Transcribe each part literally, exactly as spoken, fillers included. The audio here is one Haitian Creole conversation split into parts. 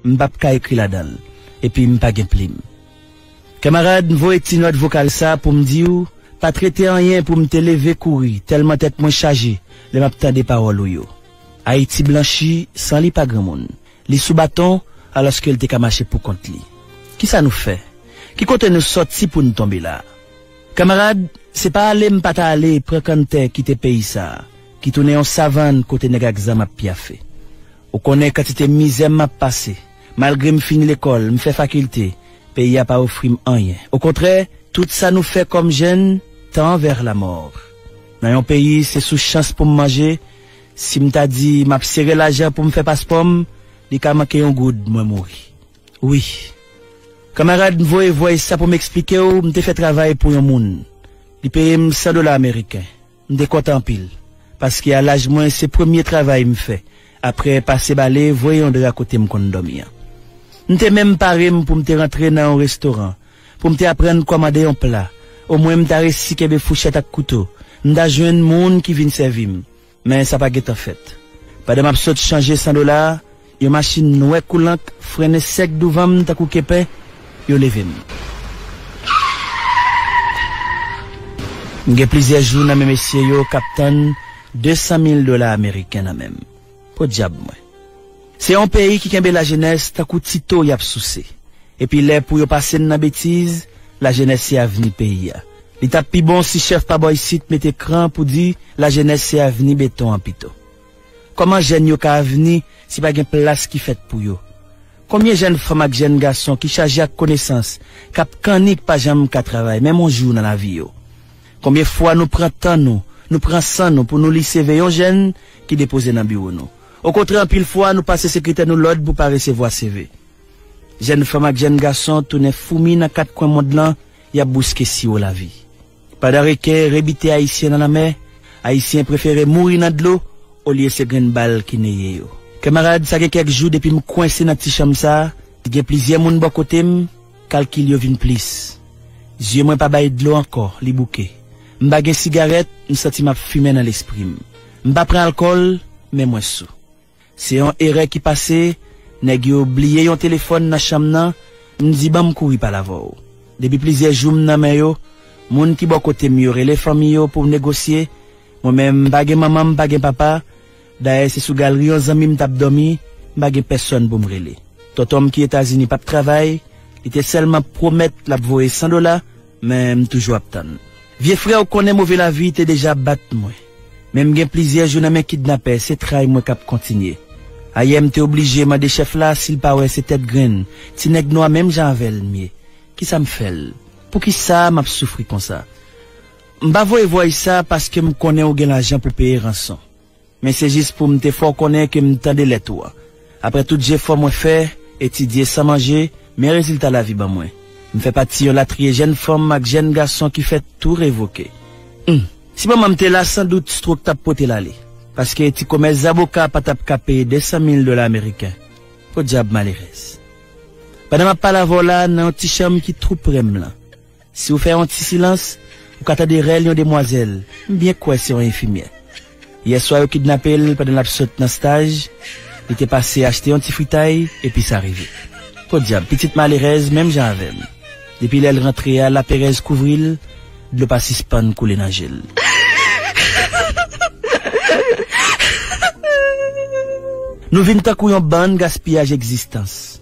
m p ap ka ekri ladan l. Epi m pa gen plim. Kanmarad, m voye ti nòt vokal sa pou m di w, pa t rete anyen pou m te leve kouri, tèlman tèt mwen chaje lè m ap tande pawòl ou yo. Ayiti blanchi san li pa granmoun. Li sou baton, alòske l te ka mache pou kont li. Kisa nou fè? Ki kote nou sòti pou n tonbe la a? Kanmarad, se pa ale m pa ta ale pran kanntè kite peyi sa a, ki tounen yon savann kote nèg ak zam ap pyafe. Ou konnen kantite mizè m ap pase. Malgre m fini lekòl, m fè fakilte, peyi a pa ofri m anyen. Okontrè, tout sa nou fè kòm jèn, tend vers la mort. Nan yon peyi, se sou chans pou m manje, si m ta di m ap sere lajan pou m fè paspò m, li ka manke yon goud, mwen mouri. Wi. Kanmarad, m voye vòy sa pou m eksplike w, m te fè travay pou yon moun. Li peye m san dola ameriken. M te kontan anpil. Paske a laj mwen, se premye travay m fè. Apre pase bale, voye yon dra kote m konn dòmi an. M te menm pare m pou m te rantre nan yon restoran, pou m te aprann kòmande yon pla. Omwen m ta resi kenbe fouchèt ak kouto. M ta jwenn moun ki vin sèvi m. Men sa pa gentan fèt. Pandan m ap sot chanje san dola a, yon machin nwè kou lank frennen sèk douvan m tankou kepen, yo leve m. M gen plizyè jou nan men mesye yo k ap tann de san mil dola ameriken nan men m. Podyab mwen. Se yon peyi ki kenbe lajenès tankou tito y ap souse. Epi lè pou yo pase n nan betiz, lajenès se avni peyi a. Li t ap pi bon si chèf pa bò isit mete kran pou di lajenès se avni beton an pito. Kòman jèn yo ka avni si pa gen plas ki fèt pou yo? Konbyen jèn fanm ak jèn gason ki chaje ak konesans, k ap kannik pa janm ka travay menm yon jou nan lavi yo? Konbyen fwa nou pran tan nou, nou pran san nou pou nou li seve yon jèn ki depoze nan biwo nou? Okontrè, anpil fwa, nou pase sekretè nou lòd pou pa resevwa seve. Jèn fanm ak jèn gason tounen foumi nan kat kwen mond lan, y ap bouske siwo lavi. Pandan reken rebite Ayisyen nan lanmè, Ayisyen prefere mouri nan dlo olye se grenn bal ki neye yo. Kanmarad, sa gen kèk jou depi m kwense nan ti chanm sa a, gen plizyè moun bò kote m, kalkil yo vin plis. Zye mwen pa bay dlo ankò, li bouke. M pa gen sigarèt, m santi m ap fimen nan lespri m. M pa pran alkòl, men mwen sou. Se yon erè ki pase, nèg yo bliye yon telefòn nan chanm nan, m di ban m kouri pale avè w. Depi plizyè jou m nan men yo, moun ki bò kote m yo rele fanmi yo pou negosye, mwen menm m pa gen manman, m pa gen papa, dayè se sou galri yon zanmi m t ap dòmi, m pa gen pèsòn pou m rele. Tonton m ki Etazini p ap travay, li te sèlman pwomèt l ap voye san dola, men m toujou ap tann. Vye frè, ou konnen move lavi te deja bat mwen. Men m gen plizyè jou nan men kidnapè, se tray mwen k ap kontinye. Ayè m te oblije mande chèf la si l pa wè se tèt grenn, ti nèg nwa menm jan avè l m ye. Kisa m fè l? Poukisa m ap soufri konsa? M pa voye vòy sa paske m konnen ou gen lajan pou peye ranson. Men se jis pou m te fè w konnen ke m tande lèt ou a. Apre tout jefò mwen fè, etidye san manje, men rezilta lavi ban mwen. M fè pati yon latriye jèn fanm ak jèn gason ki fè tou revoke. Humm. Si manman m te la, sandout stwok t ap pote l ale. Paske ti komès zaboka pa t ap ka peye de san mil dola ameriken. Podyab malerèz. Pandan m ap pale avè w la, nan yon ti chanm ki tou pre m lan. Si w fè yon ti silans, ou ka tande rèl yon demwazèl. M byen kwè se yon enfimyè. Yèswa yo kidnape l pandan l ap sot nan staj, li te pase achte yon ti fritay, epi sa rive. Podyab, pitit malerèz menm jan avè m. Depi lè l rantre a, laperèz kouvri l, dlo pa sispann koule nan je l. Nou vin tankou yon bann gaspiyaj egzistans.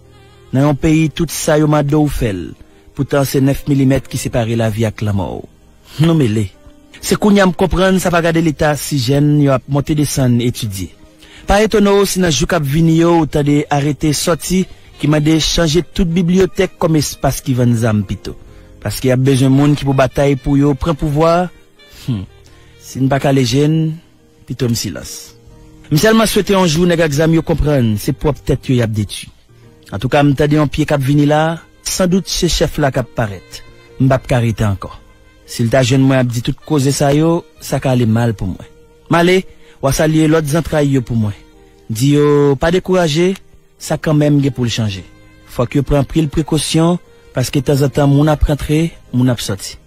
Nan yon peyi tout sa yo mande w fè l, poutan se nèf milimèt ki separe lavi ak lanmò w. Nou mele. Se kounye a m konprann sa pa gade leta si jèn yo ap monte desann etidye. Pa etone w si nan jou k ap vini yo ou tande arete sòti ki mande chanje tout bibliyotèk kòm espas ki vann zam pito. Paske y ap bezwen moun ki pou batay pou yo pran pouvwa a. Humm. Si n pa kale je n, pito m silans. M sèlman swete yon jou nèg ak zam yo konprann se pwòp tèt yo y ap detwi. Antouka, m tande yon pye k ap vini la, sandout se chèf la k ap parèt. M p ap ka rete ankò. Si l ta jwenn mwen ap di tout koze sa yo, sa ka ale mal pou mwen. M ale, w a salye lòt zantray yo pou mwen. Di yo pa dekouraje, sa kanmenm gen pou l chanje. Fòk yo pran anpil prekosyon, paske tanzantan moun ap rantre, moun ap sòti.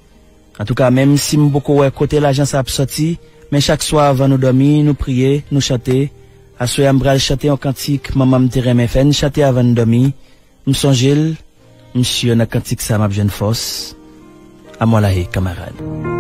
Antouka, menm si m poko wè kote lajan sa ap sòti, men chak swa anvan nou dòmi, nou priye, nou chante, Aswè a m pral chante yon kantik manman m te renmen fè n chante avan n dòmi. M sonje l, m si nan kantik sa m ap jwenn fòs. Amwalaye, kanmarad.